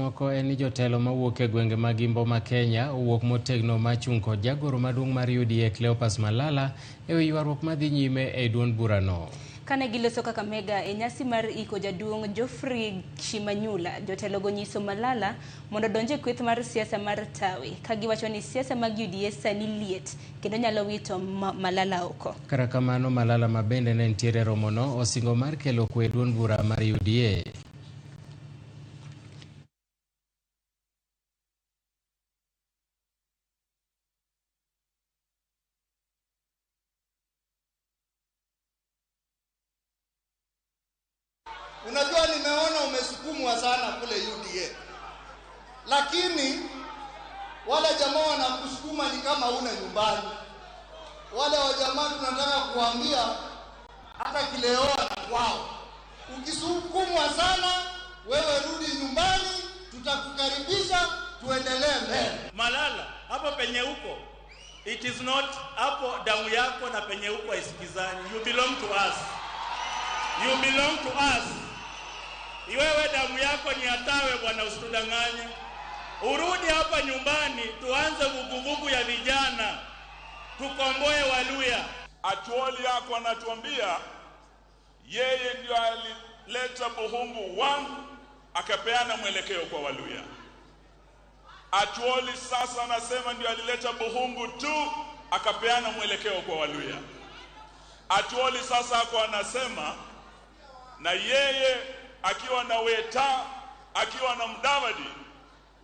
Mamoko en ni jotelo mawuok e gwenge mag Imbo ma Kenya owuok motegno ma chung' kod jagoro maduong' mar UDA Cleopas Malala e wi ywaruok madhi nyime e duond burano. Kane giloso Kakamega e nyasi mar iko jaduong' Geoffrey Shimanyula, jotelogo nyiso Malala mondo odonj e kweth mar siasa mar Tawe, ka giwacho ni siasa mag UDA sani liet kendo nyalo wito Malala oko. Kata kamano, Malala ma bende ne nitiere e romono osingo mar kelo kwe e duond bura mar UDA. Unajua, nimeona umesukumwa sana kule UDA, lakini wale jamaa wanakusukuma ni kama una nyumbani. Wale wajamaa tunataka kuambia hata kileoa na kwao, ukisukumwa sana wewe rudi nyumbani, tutakukaribisha tuendelee mbele. Malala, hapo penye uko, it is not hapo damu yako na penye uko haisikizani. You belong to us. You belong to us. Wewe damu yako ni atawe bwana, usitudanganye. Urudi hapa nyumbani, tuanze vuguvugu ya vijana, tukomboe Waluya. Atuoli yako anatuambia yeye ndio alileta Buhungu 1 akapeana mwelekeo kwa Waluya. Atuoli sasa anasema ndio alileta Buhungu 2 akapeana mwelekeo kwa Waluya. Atuoli sasa ako anasema na yeye akiwa na Weta akiwa na Mudavadi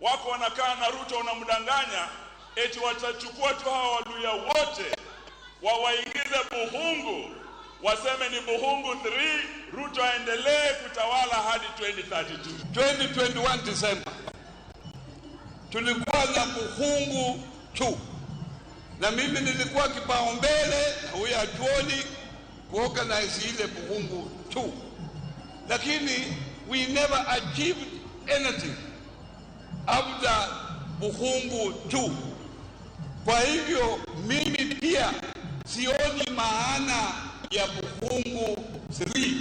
wako wanakaa na Ruto wanamdanganya eti watachukua tu hawa Waluya wote wawaingize Buhungu, waseme ni Buhungu 3, Ruto aendelee kutawala hadi 2032. 2021 December tulikuwa na Buhungu 2 na mimi nilikuwa kipaumbele na huyu Atuoli kuorganize ile Buhungu 2, lakini we never achieved anything after Buhungu 2. Kwa hivyo mimi pia sioni maana ya Buhungu 3.